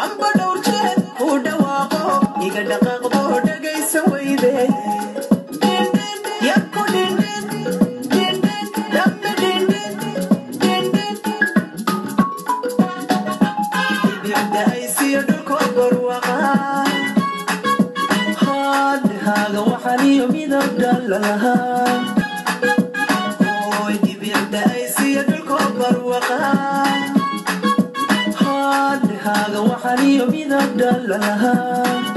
Amba dhowr jeer ku dhawaaqo, iga dhaqaaqdo, dhagaysa weyde. Yaku dhamme dhibicda aysiyo dhulko barwaqa haadhaaga waxaniyo midab dhalalahaa. Oy dhibicda aysiyo dhulko barwaqa haadhaaga waxaniyo midab dhalalahaa.